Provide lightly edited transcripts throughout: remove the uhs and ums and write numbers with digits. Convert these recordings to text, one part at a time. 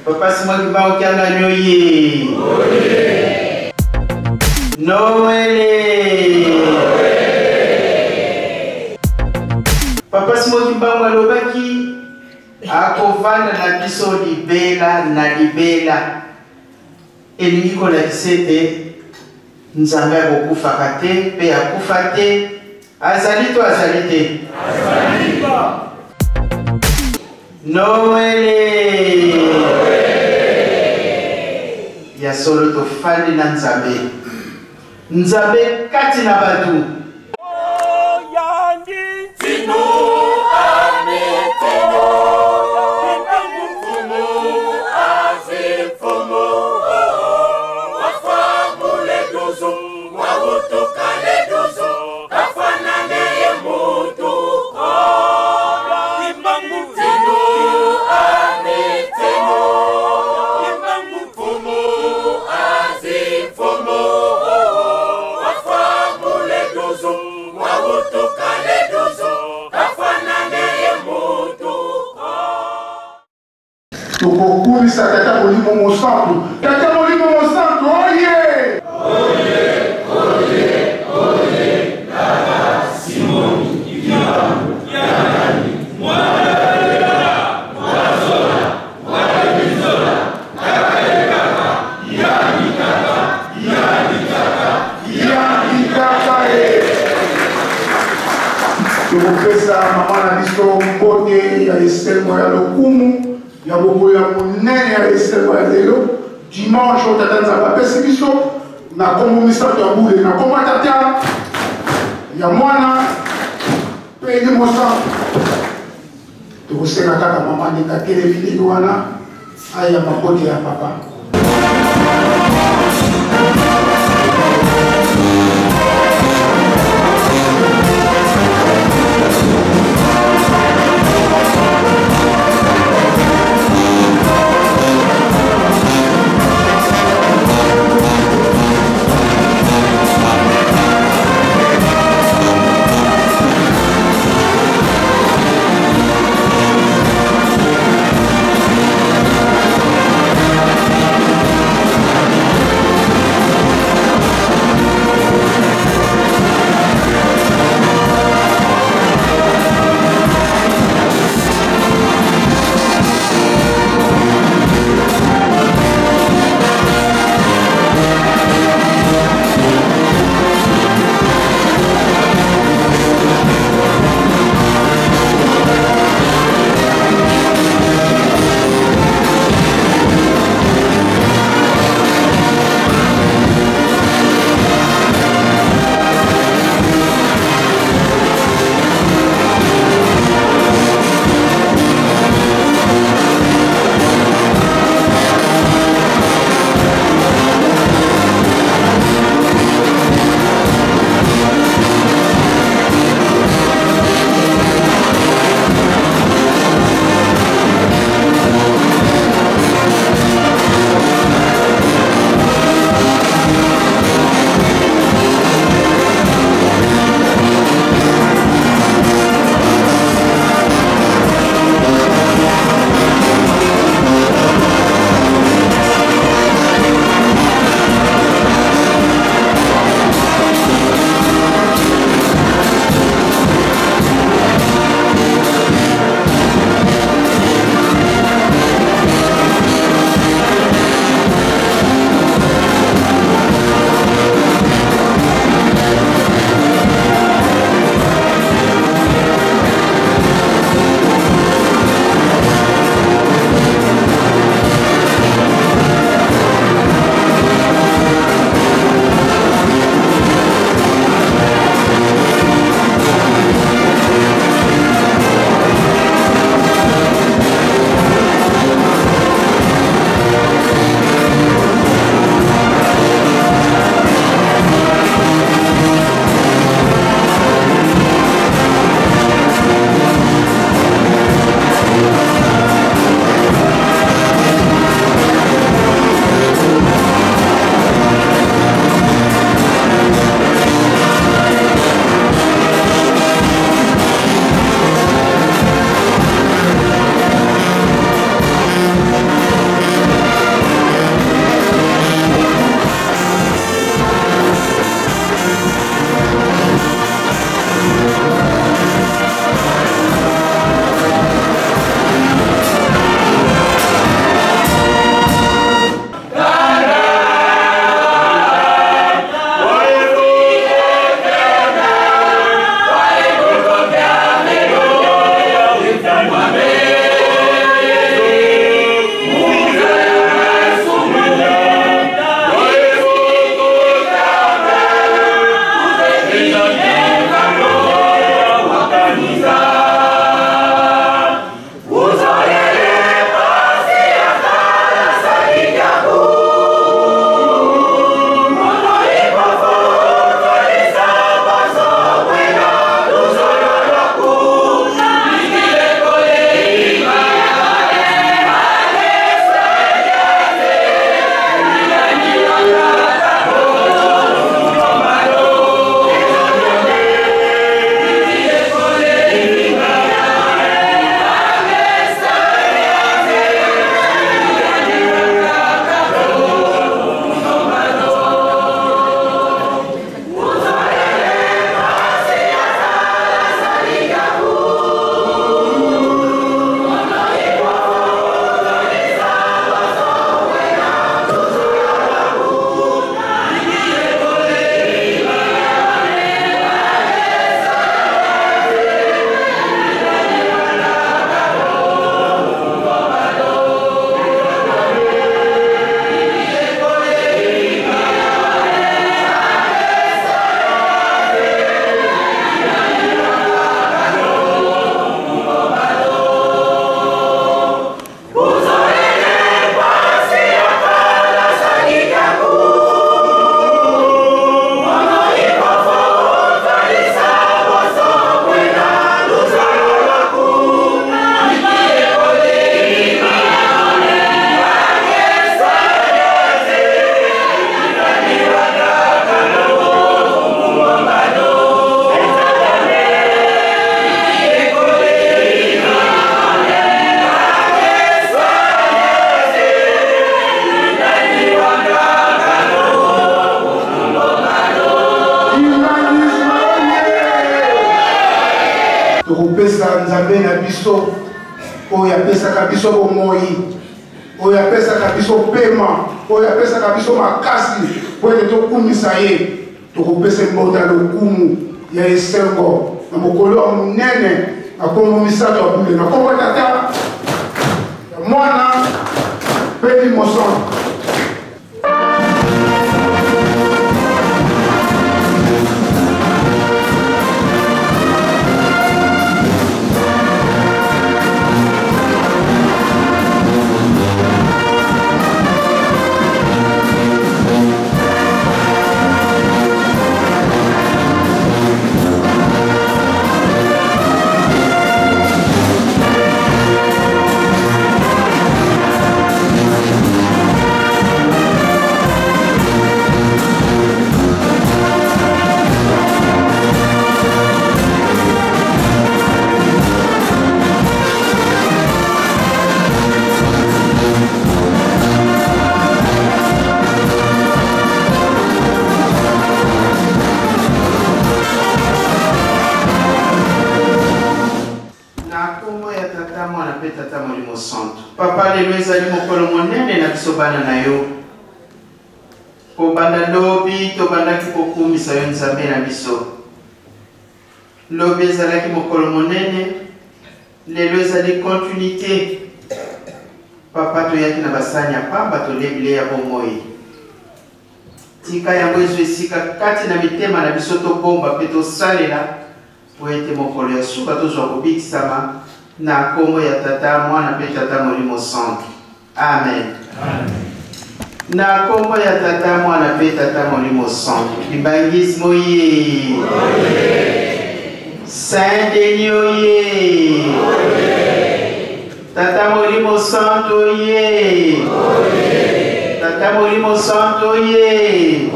Papa Simon Kimbangu Kiangani oye! Noele! Papa Simon Kimbangu alobaki akovanda na biso libela na libela. Elingi kolakisa ete Nzambe akokufaka te mpe akufa te. Azali to azali te? Azali. Noele! Ya solo tofandi na Nzambe. Nzambe kati na bato. Tokokumisa Tata Molimo Mosantu. Tata Molimo Mosantu, oye! Oye, oye, oye, Tata Simoni Kimbangu Kiangani, mwana ya Mwazola, Mwakizola, kaka ye kaka, yangi kaka, yangi kaka, yangi kaka ye. Tokopesa mama na biso mbote ya esengo ya lokumu ya boboyi ya monene ya esengo ya lelo dimanche oyo Tata Nzambe apesi biso na nkombo misato ya bule, na nkombo ya Tata, ya Mwana mpe Elimo Santu. Tokosenga kaka mama ndenge atelemi ndenge wana ayamba mbote ya papa. Tata Nzambe na biso oyo apesaka biso bomoi, oyo apesaka biso pema, oyo apesaka biso makasi mpo ete tokumisa ye, tokopesa mbota lokumu ya esengo na mokolo ya monene na nkombo misato ya bule, na nkombo ya Tata, ya Mwana mpe Elimo Santu. Na nkombo ya Tata, Mwana mpe Tata Molimo Santu. Papa, lelo ezali mokolo monene na biso bana na yo. Kobanda lobi tobandaki kokumisa yo Nzambe na biso. Lobi ezalaki mokolo monene, lelo ezali continuité. Papa, toyaki na basani ya pamba, tolie bilei ya bomoi. Tika yango ezwa esika kati na mitema na biso, tobomba mpe tosalela mpo ete mokolo ya suka tozwa kobikisama na nkombo ya Tata, Mwana mpe Tata Molimo Santu. Amen. Amen. Na nkombo ya Tata, Mwana mpe Tata Molimo Santu. Kimbanguisme oye! Saint Denis oye! Tata Molimo Santu oye! Tata Molimo Santu oye!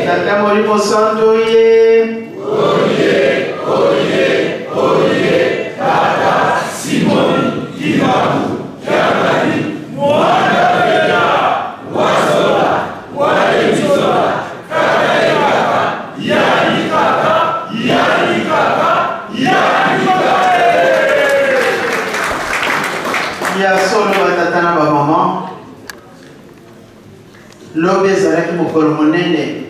Tata Molimo Santu oye! Oye, oye, oye, Tata Simoni Kimbangu Kiangani, Mwana Bena, Wazola, Walenzola, Kaka Ekaka, Yali Kaka, Yali Kaka, Yali Kaka. Ya solo batata na bamama, lobi ezalaki mokolo monene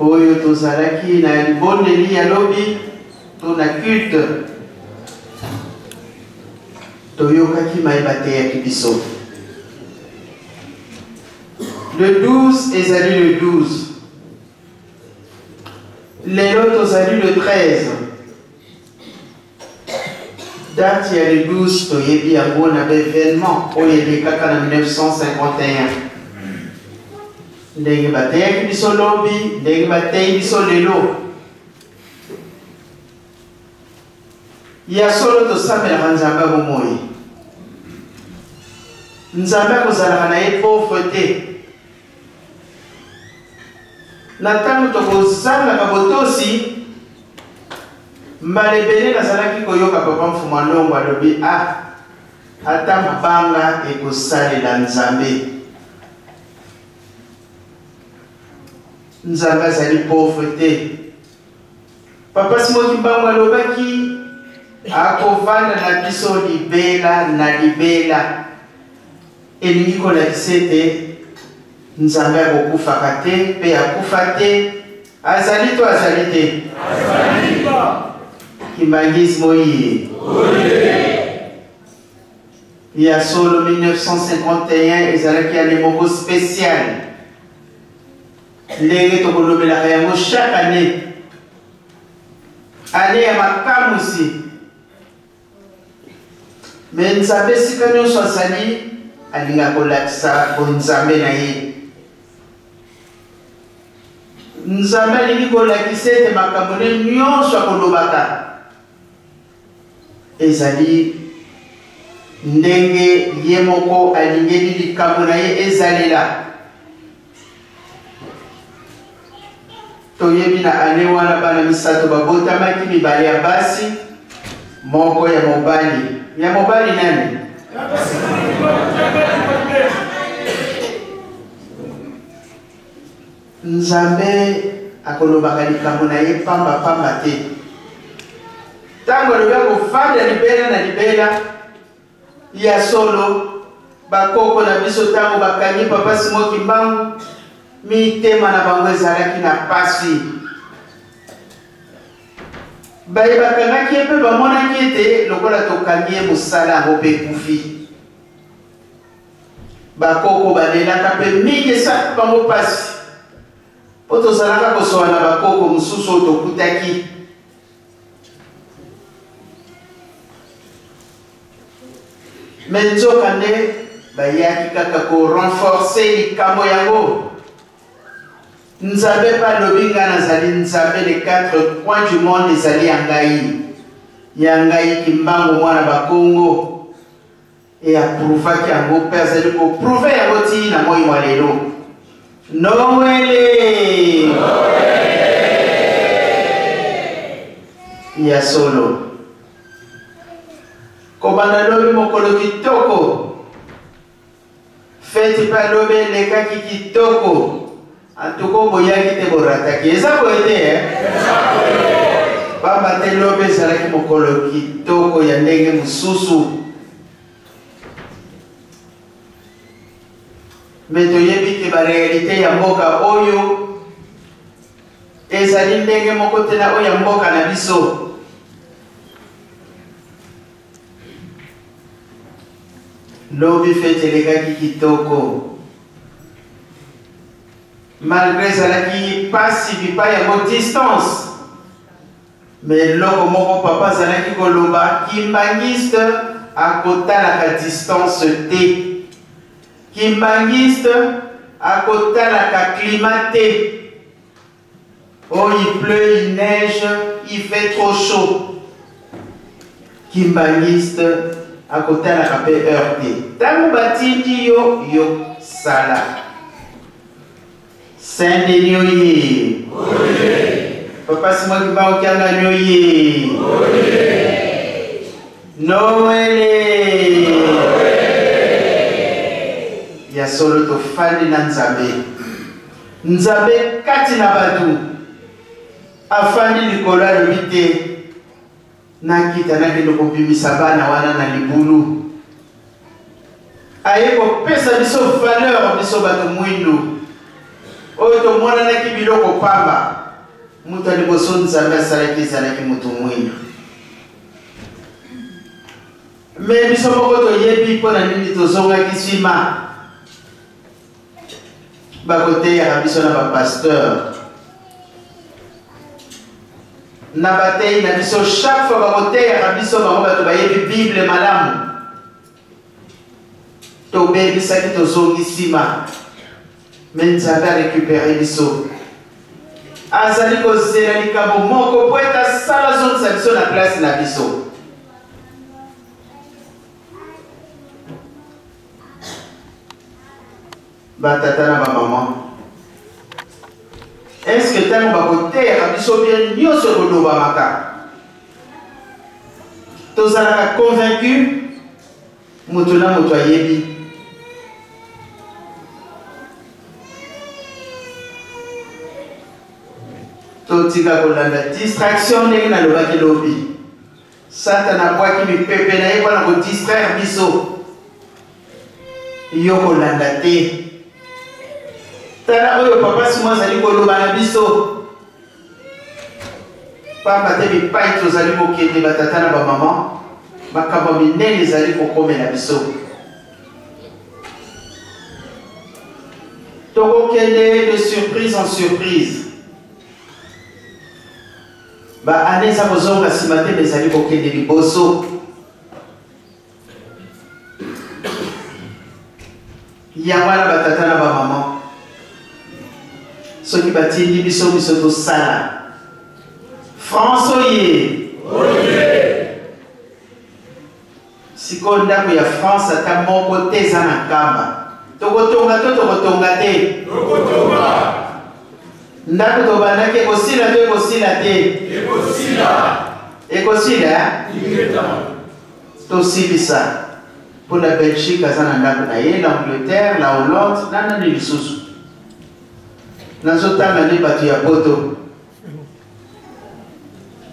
oyo tozalaki na libondeli ya lobi to na culte, toyokaki maye bateyaki biso. Le 12 ezali le 12, lelo tozali le 13. Date ya le 12 toyebi yango na baevenement oyo elekaka na 1951, ndenge bateyaki biso lobi, ndenge bateyi biso lelo. Ya solo tosambelaka Nzambe ya bomoi. Nzambe akozalaka na ye pauvre te. Na ntango tokozangaka botosi, mbala ebele nazalaki koyoka Papa Mfuma Longo alobi, ah, ata mabanga ekosalela Nzambe. Nzambe azali pauvre te. Papa Simon Kimbangu alobaki akovanda na biso libela na libela. Elingi kolakisa ete Nzambe akokufaka te mpe akufa te. Azali to azali te? Azali. Kimbanguisme oye. Ya solo 1951 ezalaki année moko spéciale, ndenge tokolobelaka yango chaque année, année ya makamwisi. Me Nzambe esika nyonso azali alinga kolakisa bonzambe na ye. Nzambe alingi kolakisa ete makambo ne nyonso akolobaka ezali ndenge ye moko alingeli likambo na ye ezalela. Toyebi na ane wana bana misato babotamaki, mibale ya basi, moko ya mobali. Ya mobali nani? Nzambe Akolobaka likambo na ye pamba pamba te. Ntango alobi akofanda libela na libela, ya solo bakoko na biso ntango bakangi Papa Simon Kimbangu, mitema na bango ezalaki na pasi. Baye bakangaki ye mpe bamonaki ete lokola tokangi ye mosala yango mpe ekufi. Bakoko balelaka mpe mingi, esalaki bango mpasi mpo tozalaka kosola na bakoko mosusu oyo tokutaki. Me nzoka nde bayaki kaka korenforce likambo yango. Nzambe mpe alobi, ngai nazali Nzambe, les quatre coins du monde ezali ya ngai, ya ngai Kimbangu mwana Bakongo. E aprouvaki yango mpe azali koprouve yango ti na moi mwa lelo. Noele ya solo, kobanda lobi mokolo kitoko, feti mpe alobi elekaki kitoko. Antuko boyaki te, borataki. Eza boye te, eh? Pamba te lobi ezalaki mokolo kitoko ya ndenge mosusu. Me toyebi ke barealite ya mboka oyo ezali ndenge moko te na oyo ya mboka na biso. Lobi feti elekaki kitoko. Malgre ezalaki pasi bipai yango distance, mais eloko moko papa azalaki koloba, kimbanguiste akotalaka distance te, kimbanguiste akotalaka climat te. Oh, il pleut, il neige, il fait trop chaud. Kimbanguiste akotalaka mpe heure te. Ntango batindi yo, yo sala. Saint Denis oye. Papa Simon Kimbangu Kiangani oye. Noele. Ya solo tofandi na Nzambe. Nzambe kati na bato afandi likolo, alobi te nakita nakende kobimisa bana wana na libulu. Aye kopesa biso valeur, biso bato mwindu oyo tomonanaki biloko pamba. Moto ya liboso Nzambe asalaki ezalaki moto mwindu. Me biso moko toyebi mpo na nini tozongaki nsima. Bakoteyaka biso na bapasteur na bateyi na biso, chaque fois bakoteyaka biso, bango bato bayebi Bible malamu. Tobebisaki, tozongi nsima, me Nzambe arekupere biso. Azali kozela likambo moko mpo ete asala, azongisa biso na place na biso. Batata na bamama, eske ntango bakoteyaka biso bien nyonso ekolobamaka, tozalaka convaincu? Moto na moto ayebi totika kolanda distraction. Ndenge nalobaki lobi, Satana abwaki mipepe na ye mpo na kodistraire biso. Yo kolanda te. Tala oyo Papa Simon azali koloba na biso. Pamba te bipai tozali kokende, batata na bamama, makambo minene ezali kokomela biso. Tokokende de surprise en surprise. Ba année eza kozonga nsima te, mais ezali kokende liboso. Yango wana batata na bamama, soki batindi biso, biso tosala. France oye! Sikoyo ndako ya France ata moko te eza na Nkamba. Tokotonga to tokotonga te? Tokotonga. Ndako tobandaki ekosila to ekosila te? Ekosila. Ekosila? Ingeta. Tosilisa. Mpo na Belgique aza na ndako na ye, l'Angleterre, la Hollande, na nani lisusu? Nazotanga nde bato ya poto.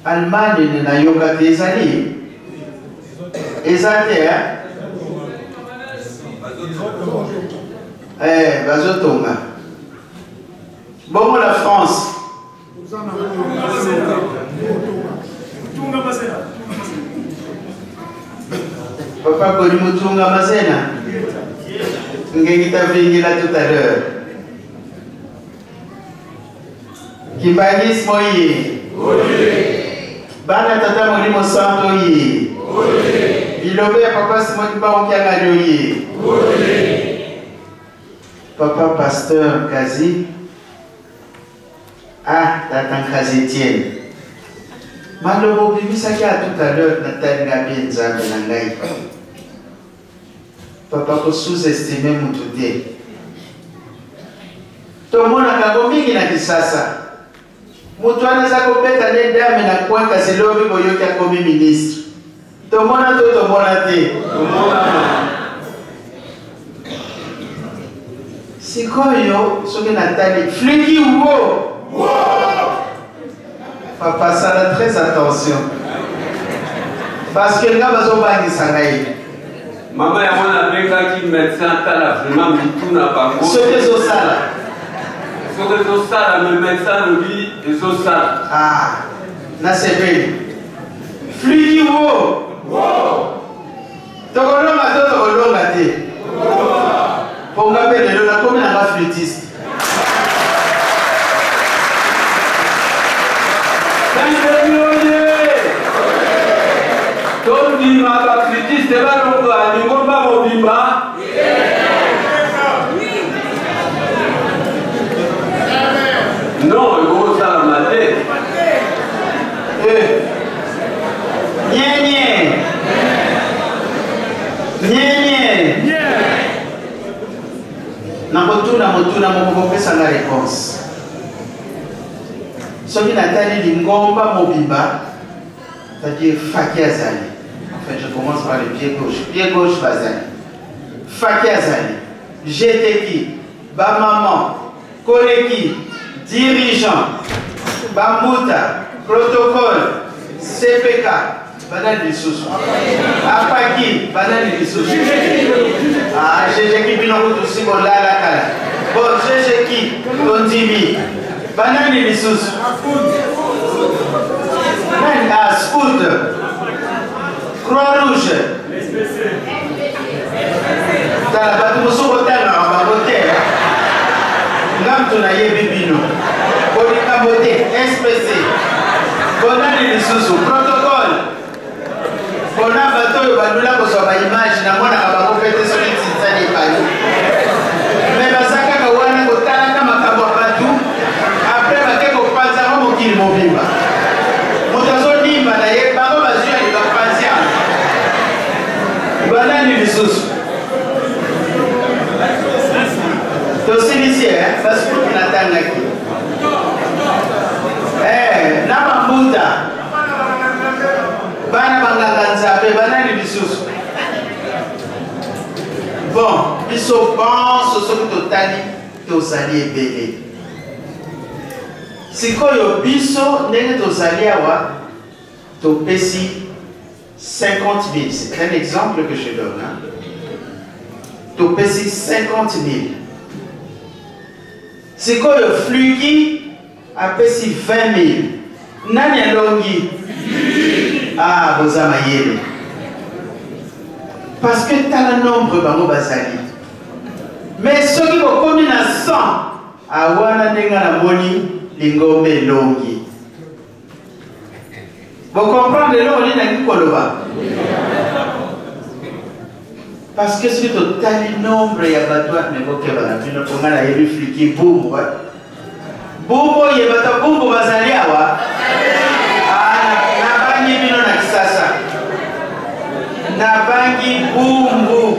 Allemagne nayoka te ezali eza te eh? Eh, bazotonga bongo la France. Papa Koli Mutunga Mazena Ngengi Tavingila tout à l'heure. Kimbanguisme oye. Bana Tata Molimo Santo oye. Bilombe ya Papa Simon Kimbangu Kiangani oye. Papa Pasteur Kazi. Ah, Tata Nkazi Etienne. Maloba obimisaki ya tout à l'heure natali nga bien Nzambe na ngai. Papa ko sous-estimer mutu te. Tomonaka yango mingi na Kisasa. Mutu wana aza kobeta nde dame na coin kasi lobi boyoki akomi ministre. Tomona to tomona te? Tomona. Sikoyo soki natali fliki wo papa sala très attention parce que nga bazobangisa ngai. Mama yango nabengaki médecin atala vraiment mitu na bango soki ezosala, soki ezosala, mais médecin alobi ezosala. Ah, nasepeli. Fliki wo, tokolonga to tokolonga te? Mpo nga mpe lelo nakomi nanga flûtiste. Saint-Oye! Tondima baflûtiste balonga lingomba mobimba. Non, ekokosalama te. Eh. Nyenye nyenye, nakotuna motuna moko, kopesanga réponse. Soki natali lingomba mobimba, c'est-à-dire Faki azali, enfin je commence par le pied gauche, pied gauche bazali, Faki azali, GTki, bamaman koleki, dirigeant, bambuta, protocole, CPK, banani lisusu, apaki, banani lisusu? Ah, GGki, bino kutu si bolala kala. Bon, GGki tondimi. Banani lisusu? Nani? Ah, scout, Croix Rouge. Tala bato mosusu botangaka bango te. Nga moto nayebi bino bolikambo te. SPC, bonani lisusu, protocole, bona bato oyo bandula kozwa baimage, namonaka bango mpe te soki ntinsani ebali, mais baza kaka wana kotalaka makambo ya bato, après bake kopanza yango mokili mobimba. Moto azonimba na ye, bango bazwi ali bapanzi yango. Banani lisusu? Tosilisi basikuti natangaki na bambuta, bana banganga Nzambe, banani lisusu? Bon, biso bonso soki totali tozali ebele. Sikoyo biso ndenge tozali awa, topesi 50 000. C'est un exemple que je donne, hein? Topesi 50 000. Sikoyo Fluki apesi 20 000. Nani alongi? Ah, boza mayele, parce que tala nombre bango bazali. Mais soki bokomi na 100 awana, ndenge namoni lingomba elongi. Bocomprendre eloko nini nangi koloba? Parce que soki totali nombre ya bato wana, mais bokeba na bino, mpo ngai nayebi Fliki Bumbu. Bumbu oye, bato Bumbu bazali awa. Nabangi bino na Kisasa, nabangi Bumbu.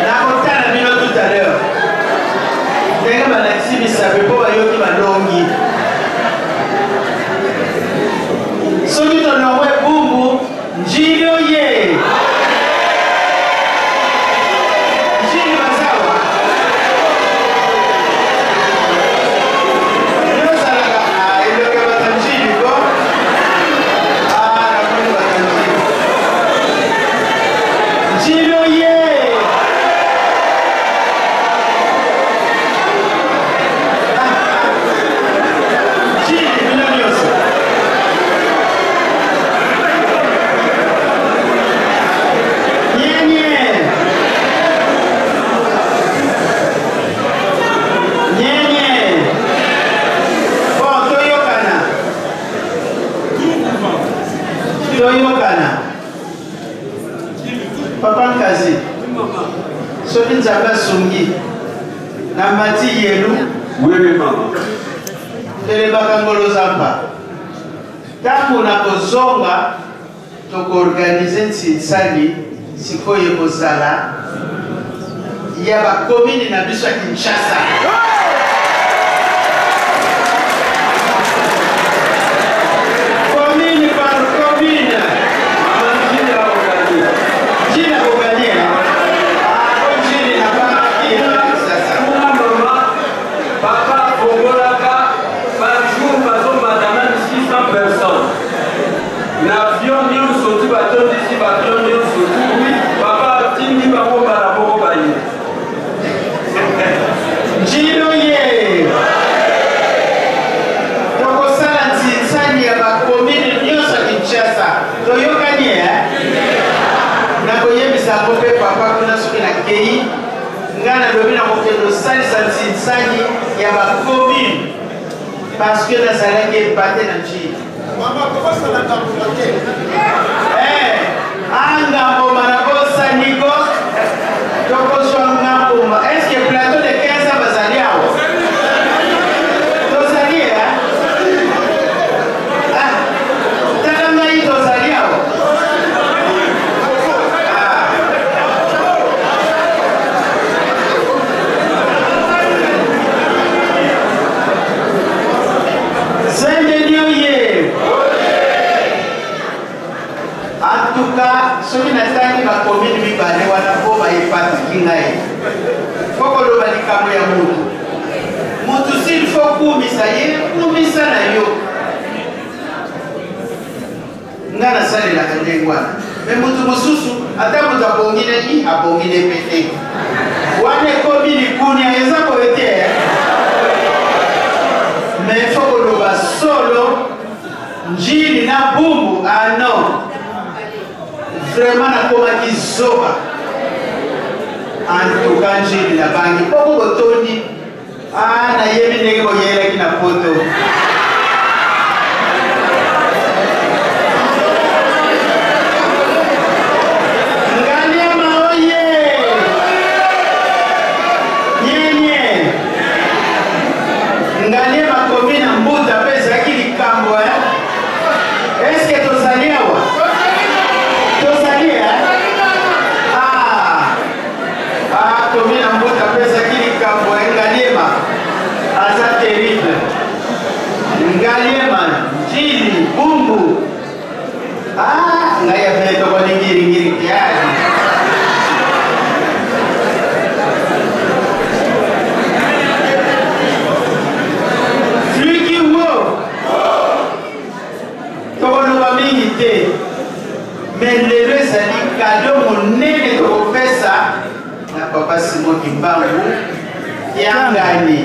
Nakotala bino tout à l'heure ndenge balakisi misape mpo bayoki balongi. Soki tolongwe Bumbu, Njili oye! Njili bazawa yozalaka. Papa Nkazi, soki Nzambe asungi na mati yelu. Oui, mama. Telebaka ngolo zampa. Ntango nakozonga tokoorganize nsinsani sikoyo ekozala ya bakomini na biso ya Kinshasa. Commune par commune. Mama Njili akoganye. Njili akoganye. Ah, Njili na baki na Kinshasa. Kuna mama, papa afongolaka par jour bazomata meme 600 personnes. Na avion nyonso tu batondisi ba avion nyonso tu. Papa atindi bango mbala moko baye. Njilo ye. Tokosala nsinsani ya bakomine nyonso ya Kinshasa. Toyokani eh? Nakoyebisa yango mpe papa kuna soki nakei. Ngai nalobi nakokende kosalisa nsinsani ya bakomine parce que nazalaki epate na Njili. Mama, kobosana ngambo te. Eh, angamboma nabosani ko tokozwa ngamboma. Est-ce que plateau de 15 ans bazali awa? Tozali eh? Ah, tala ngai tozali awa. Ah. Zendeni oye! En tout cas, soki natangi bakomini mibale wana mpo baepataki ngai, fo koloba likambo ya motu motu s'il faut kumisa ye, kumisa na yo. Ngai nasalelaka ndenge wana, me motu mosusu ata moto abongi na i abongi ne pe te, wana ekomi likunia, eza boye te. Me fo koloba solo, Njili na Bumbu, ah non, vraiment nakomaki zoba. En tout cas Njili na bangi poko botondi, ah nayebi ndenge boyelaki na poto. Ngaliema oye! Nyenye! Ngaliema komi na mbuta mpe ezalaki likambo eh? Est-ce que tozali awa? Tozali eh? Ah! Ah, komi na mbuta mpe ezalaki likambo eh? Ngaliema aza terrible. Ngaliema, Njili, Bumbu. Ah, ngai afele tokoni ngiri ngiri kiali. Fluki wo. Tokoloba mingi te. Mais lelo ezali cadeau monene tokopesa na papa Simon Kimbangu Kiangani.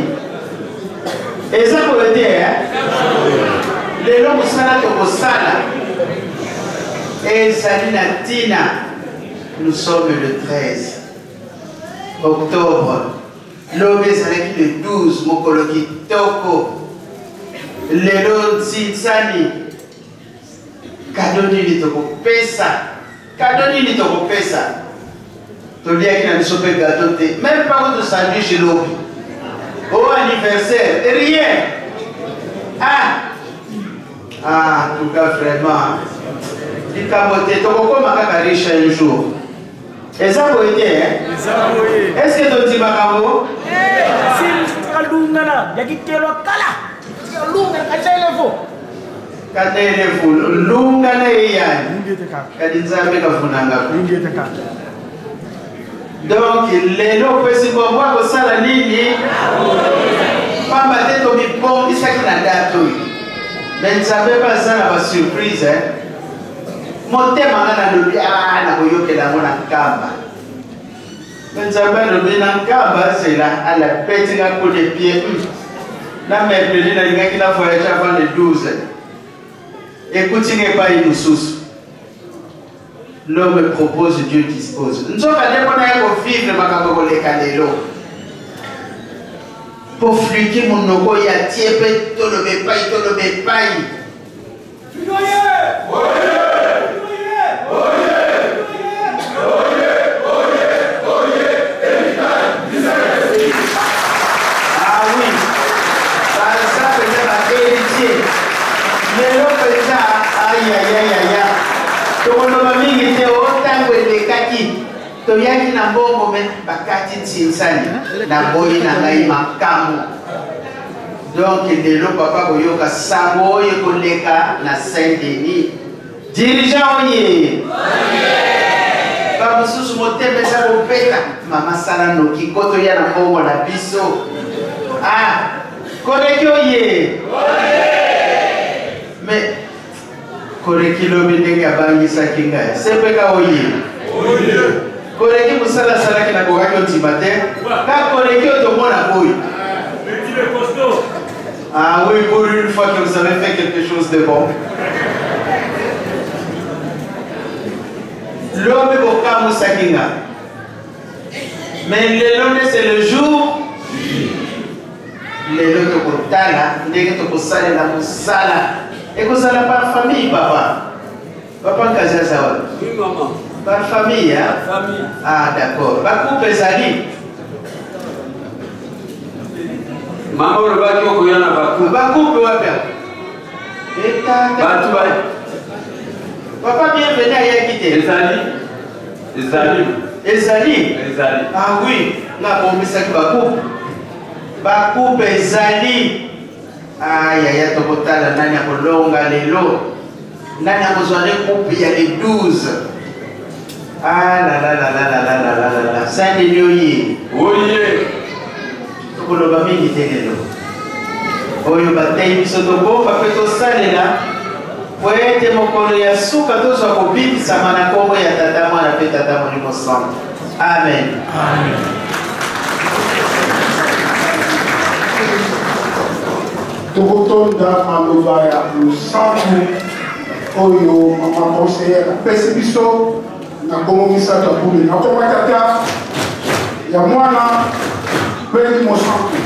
Eza boye te eh? Lelo mosala tokosala ezali na ntina. Nous sommes le 13 octobre. Lobi ezalaki le 12, mokolo kitoko. Lelo nsinsani, kado nini tokopesa? Kado nini tokopesa? Toliaki na biso mpe gato te, même pas kutu sandwich lobi. Oh anniversaire, rien. Ah, ah, en tout cas vraiment, likambo te, tokokoma kaka riche un jour. Eza boye te, eh? Eza boye. Est-ce que tondimaka yango? Kalungana, yakitelwa kala. Kalungana, kachelevo. Kachelevo, lungana eyani. Kadi Nzambe kafunanga. Donc lelo opesi mbongo akosala nini? Pamba te tomibongisaki na date oyo. Mais Nzambe mpe aza na ba surprise, eh? Motema nga nalobi, ah, nakoyokela yango na nkamba. Mais Nzambe alobi na nkamba zela, alapeti nga coup de pied. Na mercredi nalingaki na voyage avant le 12. Ekuti nga epai mosusu. L'homme propose, Dieu dispose. Nzoka nde mpona ye kovivre makambo koleka lelo. Po fluki monoko ya tie mpe toloba epai, toloba epai. Tokoloba mingi te, o ntango elekaki toyaki na mbongo me bakati nsinsani naboyi na ngai makambo. Donc lelo papa koyoka sango oyo ekoleka na Saint Denis. Dirigeant oye! Bamosusu motema eza kobeta, mama sala noki ko toya na mbongo na biso. Ah, koleki oye! Mais koleki lobi ndenge abangisaki ngai, sepeka oye! Koleki mosala asalaki nakokaki ondima te, ka koleki oyo tomona boye. Ah oui, pour une fois que vous avez fait quelque chose de bon. Lobi bokamusaki nga. Mais lelo nde c'est le jour. Lelo tokotala ndenge tokosalela mosala. Ekozala par famille papa. Papa Nkazi aza wapi? Oui maman. Par famille hein? Famille. Ah d'accord. Ba couple ezali? Mama olobaki okoya na ba couple. Ba couple wapi? Eta bato ba Papa bienvenu ayaki te. Ezali. Ezali. Ezali. Ezali. Ah oui, nga bomisaki ba couple. Ba couple ezali. Ah yaya tokotala nani akolonga lelo. Nani akozwa nde coupe ya le 12. Ah la la la la la la la la la la. Saint Denis oye. Oye. Tokoloba mingi te lelo. Oyo bateyi biso tobomba mpe tosalela po ete mokolo ya suka tozwa kobikisama na nkombo ya Tata Mwana mpe Tata Molimo Santu. Amen. Amen. Tokotonda maloba ya losantu oyo mama conseillère apesi biso na nkombo misato ya bule na nkombo ya Tata, ya Mwana mpe Elimo Santu.